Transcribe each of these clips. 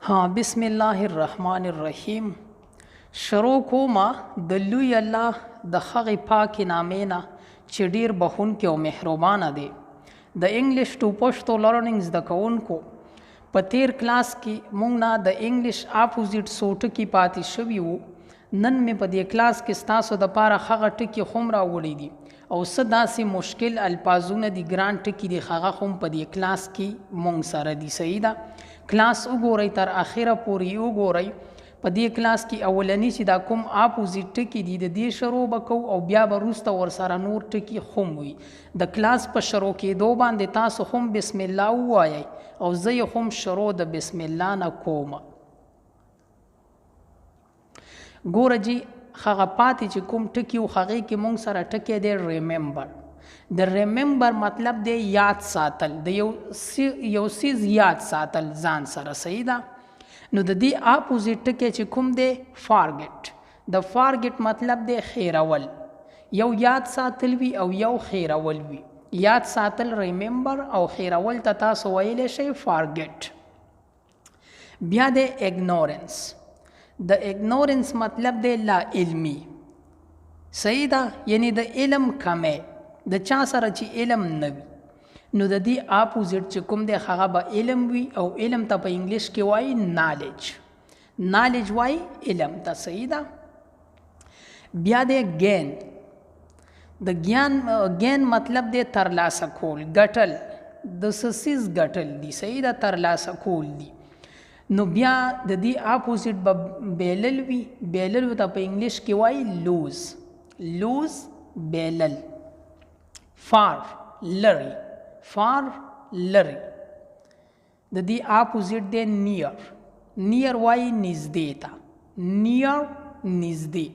ها، بسم الله الرحمن الرحیم. شروع کومه د لوی الله د هغې پاکې نامې نه چې ډیر بخښونکی او مهربانه دی. د English to Pashto Learning زده کوونکو، په تیر کلاس کې مونږ نه د English opposite څو ټکي پاتې شوي وو. نن مې په دې کلاس کې ستاسو دپاره هغه ټکي هم راوړي دي او څه داسې مشکل الفاظونه دي، ګران ټکي دي، هغه هم په دې کلاس کې مونږ سره دي. صحیح ده؟ کلاس وګورئ، تر اخره پورې وګورئ. په دې کلاس کې اولنی چې دا کوم opposite ټکي دي، د دې شروع به کوو او بیا به وروسته ورسره نور ټکي هم وي. د کلاس په شروع کېدو باندې تاسو هم بسم الله ووایئ او زه یې هم شروع د بسم الله نه کوم. ګوره جی، هغه پاتې چې کوم ټکي و، هغې کې مونږ سره ټکی دی remember. د remember مطلب دی یاد ساتل، د یو څیز یاد ساتل ځان سره. صحیح ده؟ نو د دې opposite ټکی چې کوم دی، forget. د forget مطلب دی هېرول. یو یاد ساتل وي او یو هېرول وي. یاد ساتل remember او هېرول ته تاسو ویلی شئ forget. بیا دی ignorance. د ignorance مطلب دی لا علمي. صحیح ده؟ یعنی د علم کمی، د چا سره چې علم نه وي. نو د دې opposite چې کوم دی، هغه به علم وي او علم ته په انګلیش کې وایي knowledge. Knowledge وایي علم ته. صحیح ده؟ بیا دی gain. د gain مطلب دی ترلاسه کول، ګټل، د څه څیز ګټل دي. صحیح ده؟ ترلاسه کول دي. نو بیا د دې opposite به بیلل وي. بیللو ته په انګلیش کې وایي lose. Lose، بیلل. Far، لري. Far، لري. د دې opposite دی near. Near وایي نږدې ته. Near، نږدې.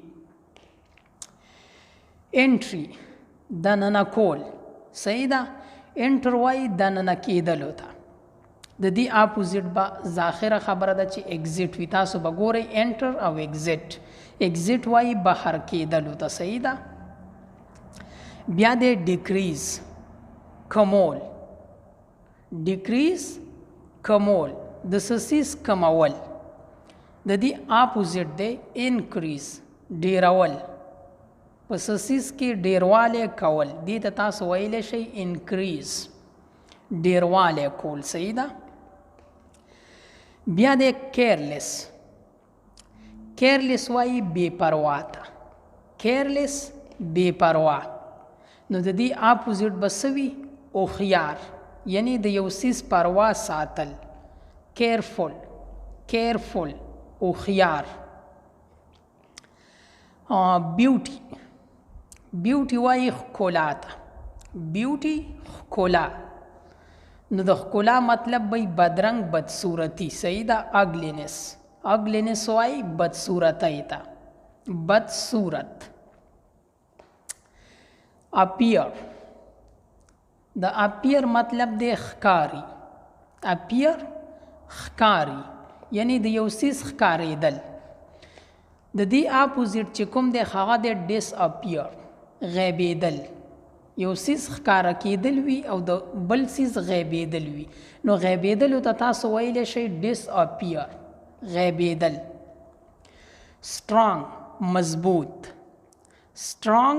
Entry، دننه کول. صحیح ده؟ Enter وایي دننه کېدلو ته. د دې opposite به ظاهره خبره ده چې exit وي. تاسو به ګورئ enter او exit. Exit وایي بهر کېدلو ته. صحیح ده؟ بیا دی decrease، کمول. Decrease، کمول، د څه څیز کمول. د دې opposite دی increase، ډیرول، په څه څیز کې ډیروالی کول. دې ته تاسو ویلی شئ increase، ډیروالی کول. صحیح ده؟ بیا دی careless. Careless وایي بې پروا ته. Careless، بې پروا. نو د دې opposite به څه وي؟ هوښیار، یعنی د یو څیز پروا ساتل. Careful. Careful، هوښیار. Beauty. Beauty وایي ښکلا ته. Beauty، ښکلا. نو د ښکلا مطلب به بدرنګ، بدصورتي. صحیح ده؟ Ugliness. Ugliness وایي بدصورتۍ ته، بدصورت. Appear. د appear مطلب دی ښکاری. Appear، ښکاری، یعنی د یو څیز ښکارېدل. د دې opposite چې کوم دی، هغه دی disappear، غیبېدل. یو څیز ښکاره کېدل وي او د بل څیز غیبېدل وي. نو غیبېدلو ته تاسو ویلی شئ disappear، غیبېدل. Strong، مضبوط. Strong،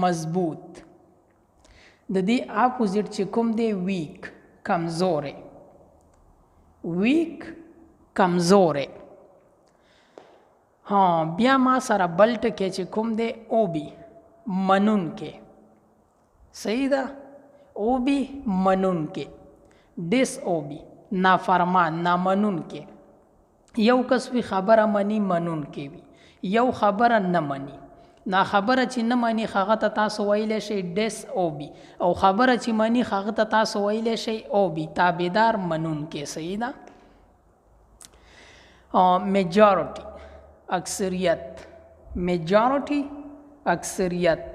مضبوط. د دې opposite چې کوم دی، weak، کمزوری. Weak، کمزوری. ها، بیا ما سره بل ټکی چې کوم دی، obey، منونکی. صحیح ده؟ Obey، منونکی. Disobey، نافرمان، نامنونکی. یو کس وي خبره مني، منونکی وي، یو خبره نه مني. نا خبره چې نه مني، هغه ته تاسو ویلی شئ disobey او خبره چې مني، هغه ته تاسو ویلی شئ obey، تابعدار، منونکی. صحیح ده؟ Majority، اکثریت. Majority، اکثریت.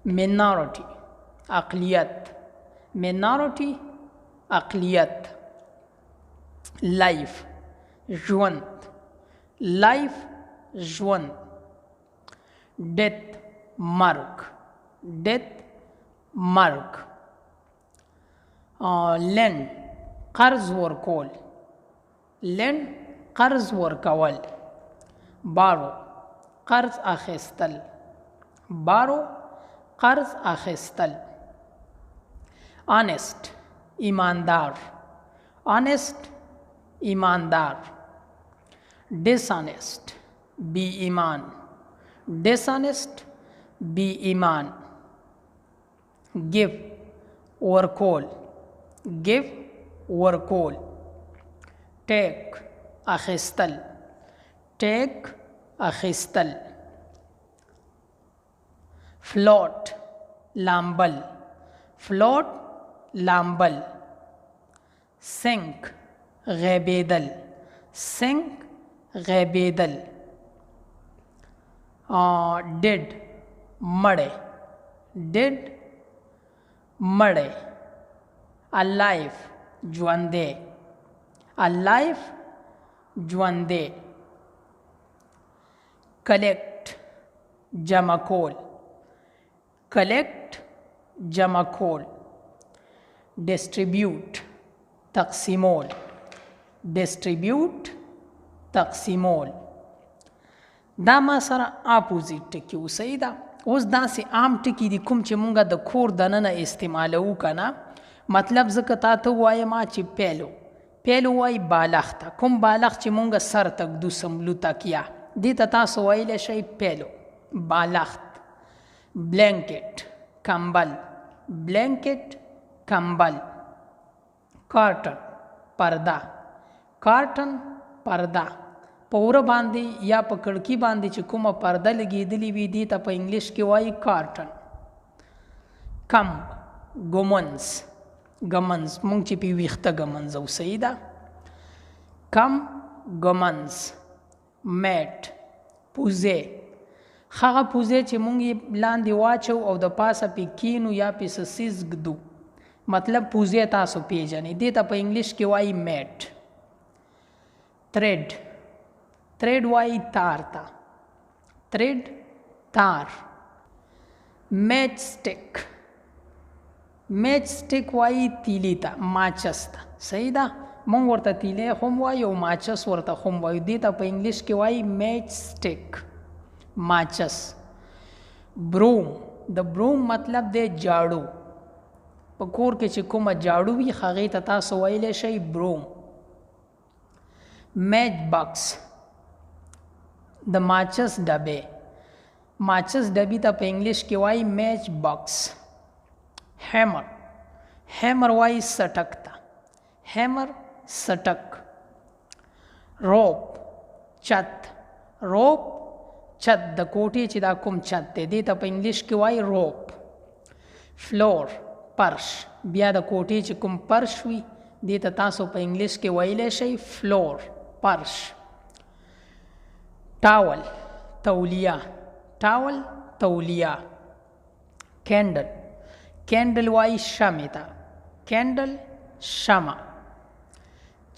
Minority، اقلیت. Minority، اقلیت. Life، ژوند. Life، ژوند. Death، مرګ. Death، مرګ. Lend، قرض ورکول. Lend، قرض ورکول. بارو قرض اخیستل، بارو قرض اخیستل. آنست ایماندار، آنست ایماندار. ډیس آنست بی ایمان، ډیس آنست بی ایمان. ګیو ورکول، ګیو ورکول. ټیک اخیستل، ټیک اخیستل. فلوټ لامبل، فلوټ لامبل. سنک غیبیدل، سنک غیبیدل. ډیډ مړی، ډیډ مړی. الایف ژوندی، الایف ژوندی. کلیکټ جمع کول، کلیکټ جمع کول. ډیسټریبیوټ تقسیمول، ډیسټریبیوټ تقسیمول. دا ما سره اپوزیټ ټکي وو، صحیح ده. اوس داسې عام ټکي دي کوم چې مونږ د کور دننه استعمالوو که نه. مطلب زه که تا ته ووایم چې پیلو، پیلو وایي بالښت ته، کوم بالښت چې مونږ سر ته ږدو سملو تکیه، دې ته تاسو ویلی شئ پیلو، بالښت. بلینکټ کمبل، بلینکټ کمبل. کارټن پرده، کارټن پرده. په وره باندې یا په کړکي باندې چې کومه پرده لګېدلې وي دې ته په انګلیش کې وایي کارټن. کم ګومنز، ګمنز مونږ چې پې ویښته ګمنځو، صحیح ده. کم ګمنز. میټ پوزې، هغه پوزې چې مونږ یې لاندې واچو او د پاسه پې کینو یا پې څه څیز ږدو، مطلب پوزې تاسو پیژنئ، دې ته په انګلیش کې وایي میټ. تریډ، تریډ وایي تار ته، تریډ تار. میچ سټیک، میچ سټیک وایي تیلی ته، ماچس ته، صحیح ده. مونږ ورته تیلی هم وایو او ماچس ورته هم وایو، دې ته په انګلیش کې وایي میچ سټیک، ماچس. بروم، د بروم مطلب دی جاړو، په کور کې چې کومه جاړو وي هغې ته تاسو ویلی شئ بروم. میچ باکس د ماچس ډبې، ماچس ډبي ته په انګلیش کې وایي میچ باکس. هیمر، هیمر وایي سټک ته، هیمر سټک. روپ چت، روپ چت د کوټې چې دا کوم چت دی دې ته په انګلیش کې وایي روپ. فلور پرش، بیا د کوټې چې کوم پرش وي دې ته تاسو په انګلیش کې ویلی شئ فلور پرش. ټاول تولیه، ټاول تولیه. کینډل، کینډل وایي شمع ته، کینډل شمع.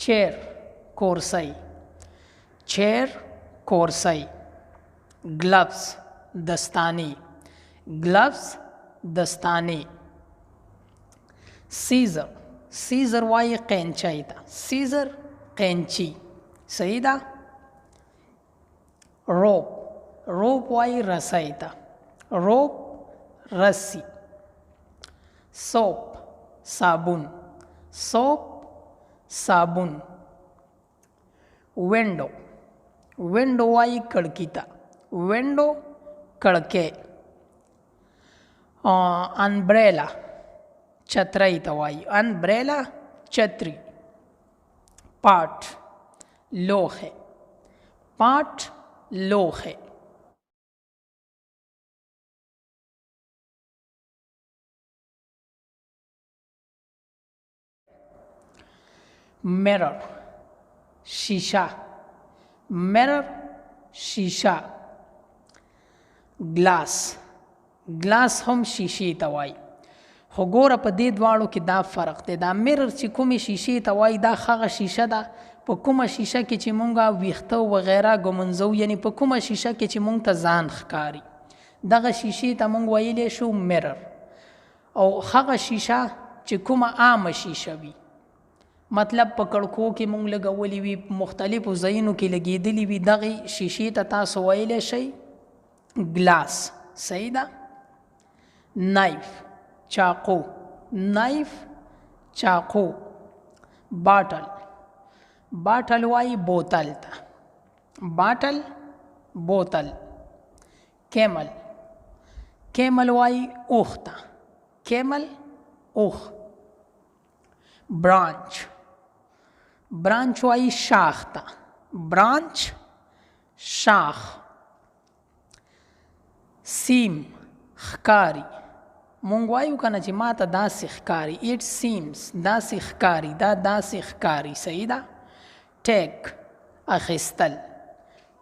چیر کورسۍ، چیر کورسۍ. ګلوز دستانې، ګلوز دستانې. سیزر، سیزر وایي قینچۍ ته، سیزر قینچي، صحیح ده. روپ، روپ وایي رسۍ ته، روپ رسی. سوپ صابون، سوپ صابون. وینډو، وینډو وایي کړکۍ ته، وینډو کړکۍ. انبریلا چترۍ ته وایي، انبریلا چتري. پاټ لوښی، پاټ لوښی. میرر شیشه، میرر شیشه. ګلاس، ګلاس هم شیشې ته وایي، خو ګوره په دې دواړو کې دا فرق دی. دا میرر چې کومې شیشې ته وایي دا هغه شیشه ده په کومه شیشه کې چې مونږ ویښته وغیره ګمنځو، یعنی په کومه شیشه کې چې مونږ ته ځان ښکاري، دغه شیشې ته مونږ ویلی شو میرر. او هغه شیشه چې کومه عامه شیشه وي، مطلب په کړکو کې مونږ لګولي وي، مختلفو ځایونو کې لګېدلي وي، دغې شیشې ته تاسو ویلی شئ ګلاس. صحیح ده. نایف چاقو، نایف چاقو. باټل، باټل وایي بوتل ته، باټل بوتل. کیمل، کیمل وایي اوښ ته، کیمل اوښ. برانچ، برانچ وایي شاخ ته، برانچ شاخ. سیم ښکاري، مونږ وایو کنه چې ماته داسې ښکاري، ایټ سیمز داسې ښکاري، دا داسې ښکاري. صحیح ده. ټیک اخیستل،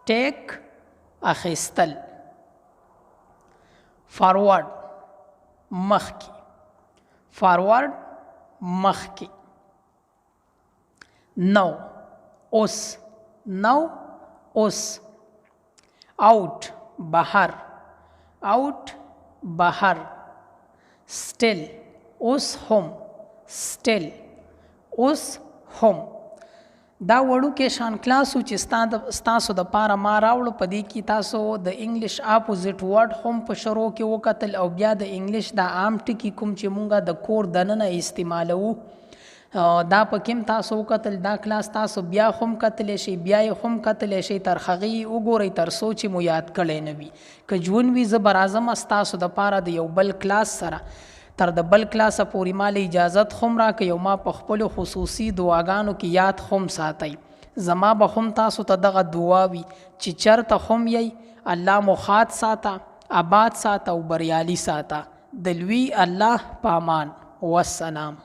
ټیک اخیستل. فارورډ مخکې، فارورډ مخکې. نو اوس، نو اوس. اوټ بهر، اوټ بهر. سټیل اوس هم، سټیل اوس هم. دا وړوکی شان کلاس و چې ستاسو د پاره ما راوړو. په دې کې تاسو د انګلیش اپوزیټ ورډ هم په شروع کې وکتل، او بیا د انګلیش د عام ټکي کوم چې مونږه د کور دننه استعمالوو دا پکې هم تاسو وکتل. دا کلاس تاسو بیا هم کتلی شئ، بیا یې هم کتلی شئ، تر هغې یې وګورئ تر څو چې مو یاد کړی نه وي. که ژوند وي زه به راځم ستاسو دپاره د یو بل کلاس سره. تر د بل کلاسه پورې ما له اجازت هم راکړئ او ما په خپلو خصوصي دعاګانو کې یاد هم ساتئ. زما به هم تاسو ته دغه دعا وي چې چرته هم یئ الله مو ښاد ساته، آباد ساته او بریالي ساته. د لوی الله په امان. والسلام.